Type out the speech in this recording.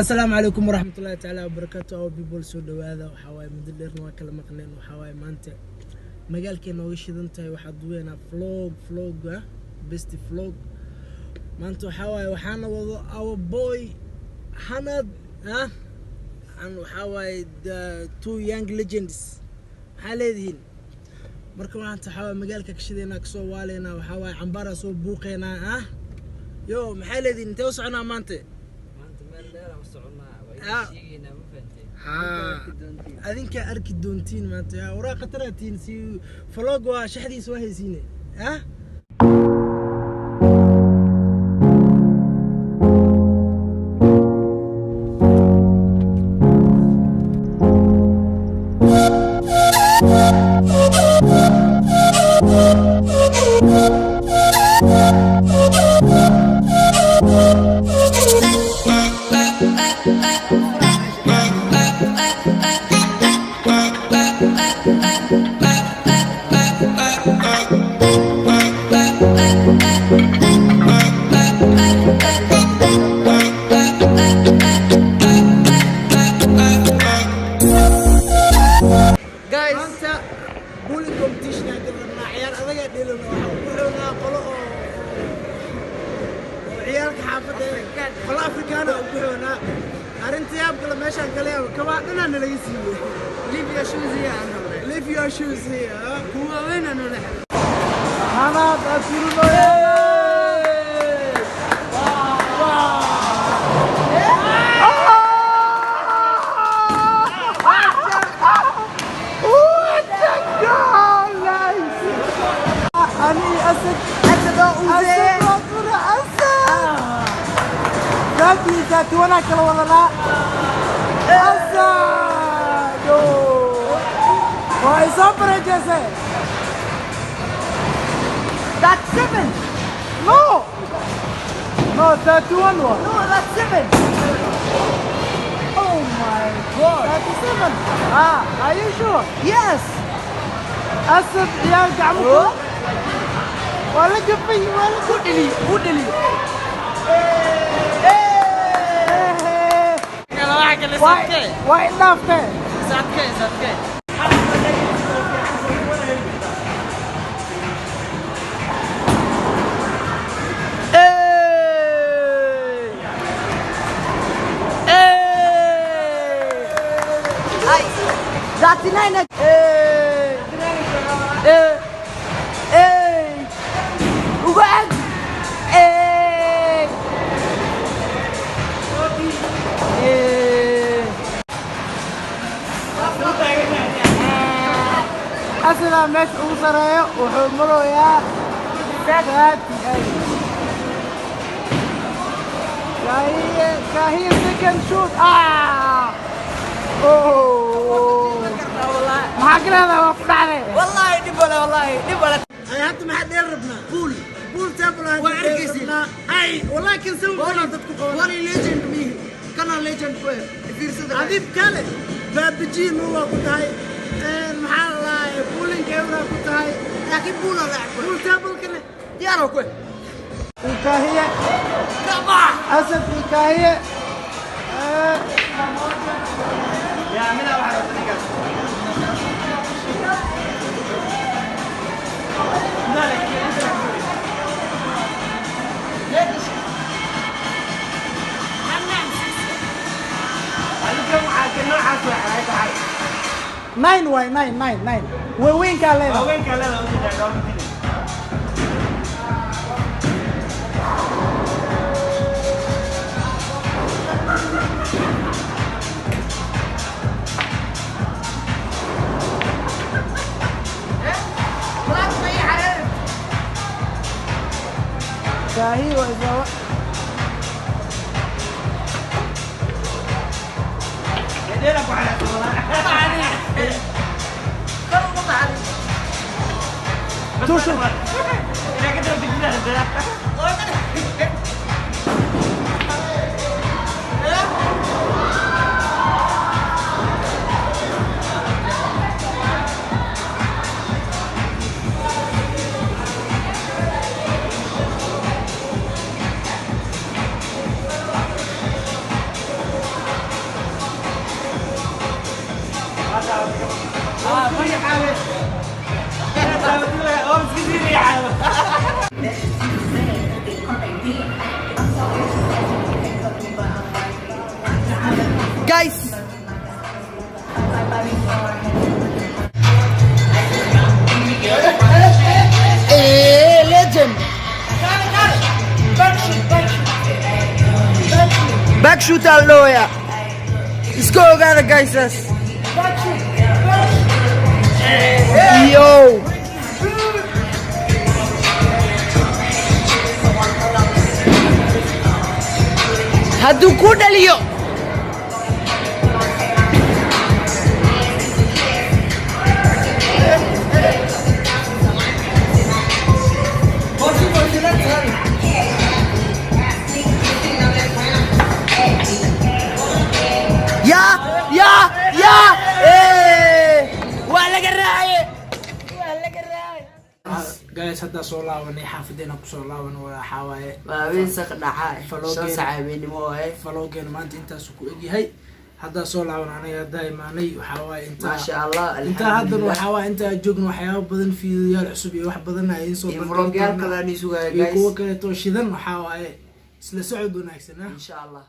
Asalaamu calaykum waraxmatullahi tacaala wabarakaatu. Our people, soo dhawaada. Waxaa waaye muddo dheerna waa kala maqneen. Waxaa waaye maanta magaalkay nooga shidan tahay. Waxaa duweynaa vlog, vlog ah, best vlog. Maanta waxaa waaye waxaana wado our boy Hanad ah an. Waxaa waaye the two young legends. Maxaa leedihiin? Marka maanta waxaa waaye magaalka ka shidaynaa, kasoo waaleynaa. Waxaa waaye cambaaraa soo buuqeynaa ah. Yo, maxaa leedihiin? Intee u soconaa maanta? Maanta meel dheer aan u soconnaa, waa Ah. idin sheegaynaa, ma fahantay? Haa, adinkaa arki doontiin maanta. Yaa waraa khataraatiin si vlog waa shaxdiisa waa haysiine ah. Guys, Maanta bowling competition aan gali rabnaa. Ciyaar adagaa dheelana. Waxaa ku xoognaa qolo oo ciyaalka xaafadda eh, qolo Afrikaana ugu xoognaa. Arrinta yaab kale meeshaan galay kabaa dhanaa nalaga siiyey. Leave your shoes here aan rabnay. Leave your shoes here, huh? Kuwa weyn aan nala. Hanad Asurunoye. Ani Asad Asad waa fura Asad 30, 31 kala wadanaa. Asad waa ay soo bareejeysay. That's seven. No, 31 one. No, that's seven. Oh my God. 37. Ah, are you sure? Yes. Asad ciyaar gacmo Oh. waa la jabay, waa la U dheli, u dheli. Waa idhaaftee. Sadke, sadke. Hey! Hey! Ay, 39. Hey! Hey! Hey! Uga ag! Hey! Hey! Asadaa meesha ugu sareeyo wuxuu marayaa 38. Kaahiye, Kaahiye, second shoot. Ah, oh, maxaa ka leedahay? Waa ku dhacday. والله dhib wala, wallahi dhib wala. Ay, hadda maxaa dheel rabnaa? Pool, pool table aan Waa dheel arkaysiin. rabnaa. Ay, wallahi kan sawir badan dadku qaban. Wali legend mihi kana legend ku fiirsada. Adib kale baabajiin waa ku tahay. Maxaa la lahaa, bowling ewra ku tahay. Laakiin pool la Pool table-kana diyaar ku. Kaahiye. Kaba. Asad iyo Kaahiye. Yaa midaa waxaa rabta ninkaas. Adiga waxaa ka noocaas waa xaray tahay. Nine waay, nine, nine, nine waaweynkaa leedahay. Haweenka leedahay u jeedaa dhowr midin. Kaahiye waa isla. Edeena ku xanaaqsan walaa. Tushu. Inaa ka daba degdina rabtaa. Guys. Eh, legend. Back shoot aa la dhawayaa. Iska ogaada, guys. Yo. Hadduu ku dhaliyo. Ya, eh, waa laga raaye, waa laga raaye. Guys, haddaa soo laabanay, xaafadeena kusoo laaban. Waxaa waaye Waa habeen saq dhaca, 5 saac habeenimo waaye. Vlog-geena maanta intaasu ku egyahay. Haddaa soo laaban aniga, haddaa imaanay. Waxaa waaye intaa Maasha Allah. Intaa haddan Alxamdulilah. Waxaa waaye intaa joogno waxyaabo badan, fiidiyoyaal cusub iyo wax badan ay idiin soo Iyo bandhigi vlogyaal doonaa. kale aan sugaya, Iyo guys. kuwo kaleeto shidan. Waxaa waaye isla socod wanaagsan ah. Insha Allah.